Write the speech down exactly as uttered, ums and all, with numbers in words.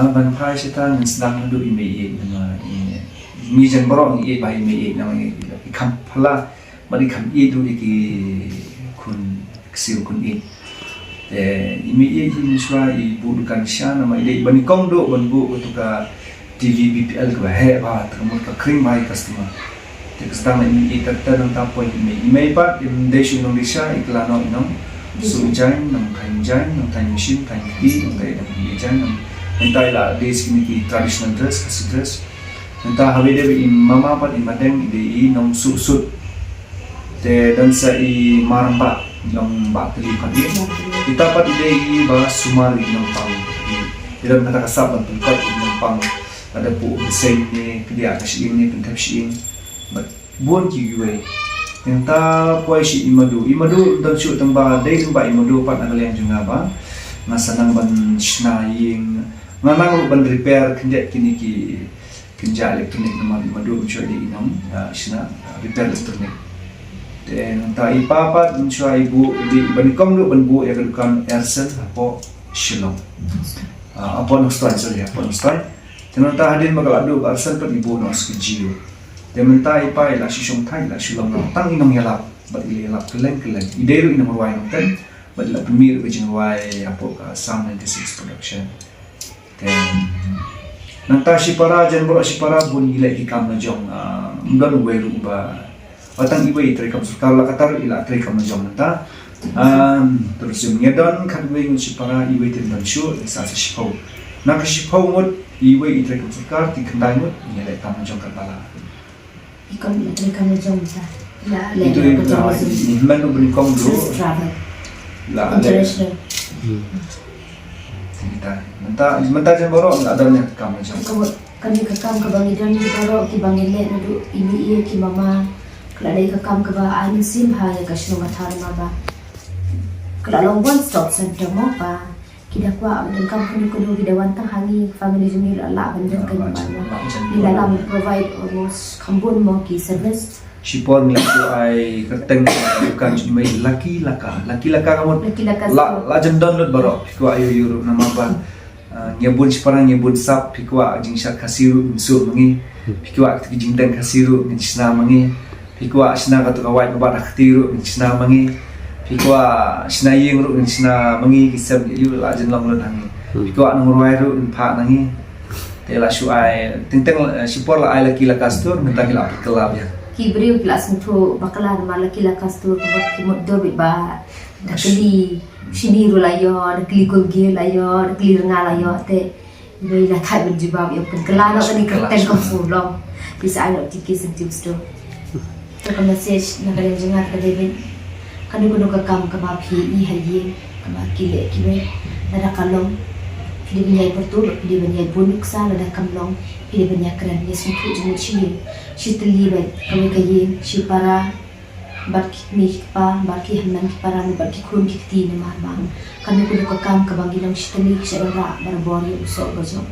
Ban phai shata ngin sdang naduh i mei ïeit, namar i, i mei jan baroh ngi ïeit ba i mei ïeit, namar i kham pala bad i kham ïeit ruh ïa ki khun ksiew khun ïeit. Te i mei ïeit hi mynshuwa i buh dukan sha, namar i dei ban i kong duh ban buh katu ka T V B P L kaba heh bha, te ka mut ka khring bha ïa customer. Te ka sdang na i mei ïeit, te nangta poi i mei, i mei pat im dei shuh i nong Disha, i kylla noh i nong Suh Jaiñ, nong Thaiñ Jaiñ, nong Thaiñ Machine, Thaiñ Kti, nong Thaiñ Jaiñ, nong, nangta i la dei sha kine ki traditional dress, Khasi dress. Nangta haba ïadei bad i mama pat, i Madeng, i dei i nong Suh Sut. Te don sa i Marambah, nong Bah Tylli pat i. Ita pat i dei i ba sumar i nongpang. I, i don kata ka sap ban pynkot i nongpang. Lada buh u bseiñ ne, pdiah ka shyieng ne, pynthep shyieng. Bad bun kiwei. Nangta poi sha i Madu. I Madu don shuh tang ba, dei tang ba i Madu pat na ka liang jong nga ba nga sa nang ban shna ïing. Nga nang ruh ban repair khyndiat kine ki kynja electronic, namar i Madu mynshuwa i dei i nong, ah, shna, ah, repair electronic. Te nangta i pa pat mynshuwa i buh, i dei i ba nyngkong ruh ban buh ïa ka dukan Aircel hapoh Shillong. Ah, hapoh Nongstoiñ, sorry, hapoh Nongstoiñ. Te nangta hadien ba ka la duh ka Aircel pat i buh noh sa ka Jio. Te mynta i pa i la shu shongthait, i la shu long noh tang i nongïalap bad i la ïalap kylleng kylleng. I dei ruh i nongrwai nongtem bad i la pynmih ruh ka jingrwai hapoh ka Sound ninety-six Production. Te nangta shipara, jan baroh shipara bun ngi leh ki kam la jong, ah, ym don uwei ruh ba, ba tang iwei i trei kam sorkar, la katta ruh i la trei kam la jong nangta. Um, te ruh shu ngi don khatwei ngut shipara, iwei te ym don shuh, te sa sa shiphew. Na ka shiphew ngut, iwei i trei kam sorkar, te khyndai ngut ngi leh kam la jong katba lah. I kam, i kam la jong ta. La leh, itu la i kam la jong. Ni man u bni kong dulu. First travel. La leh. International. Hmm. Kita. Mynta, mynta jan baroh la don ïa ka kam la jong. Ka, kane ka kam kaba ngi don baroh kiba ngi leh naduh i mei ïeit, ki mama. Ka la dei ka kam kaba ai mynsiem ha ïa ka shnong ka thaw namar ba ka la long one stop center mo ba. Ki da kwah ban donkam kano kano, ki da wan tang ha ngi, family jong ngi la lah ban don kane ba. Ngi la lah ban provide almost kham bun mo ki service. Shipor ngi la shu ai kyrteng dukan jong i mei Lucky Laka. Lucky Laka ka mut. Lucky Laka la, store. La jan don lut baroh. Phi kwah ïoh ïoh ruh namar ba, ah, ngi bun shipara, ngi bun sap, phi kwah jingshad Khasi ruh ngin shu ma ngi. Phi kwah ki jingdeng Khasi ruh ngin shna ma ngi. Phi kwah shna katu ka wait ba bat ha kti ruh ngin shna ma ngi. Phi kwah shna ïing ruh ngin shna ma ngi, ki sem ki ïu la jan long lut ha ngi. Hmm. Phi kwah nongrwai ruh ngin phah na ngi. Te la shu ai, teng teng, eh, shipor la ai Lucky Laka store, mynta ngi la pynkylla biang. Ki briew ki la sngewthuh bakla namar Lucky Laka store, ka mut ki mut dor beit ba da kylli shini ruh la ïoh, da kylli kulgi la ïoh, da kylli rnga la ïoh, te Ngi la thait ban jubab ïa u pynkylla noh kane ka kyrteng ka Fulom. Phi sa ai noh tiki senti usto. To ka message na ka liang jong nga ka dei ban, kano kano ka kam kaba phi ïohi ha ïing kaba ki leh kiwei, lada ka long phi dei ban ïai pyrtuh, phi dei ban ïai bun nuksa, lada kam long phi dei ban ïakren. Ïa sngewthuh jingmut shi ïing shi tylli bad kawei ka ïing, shi para, bad ki kmie ki kpa, bad ki hynmen ki para, bad ki khun ki kti, namar ba kano kano ka kam kaba ngi long shi tylli ki shah wanrah barabor ïa u soh u ba jop.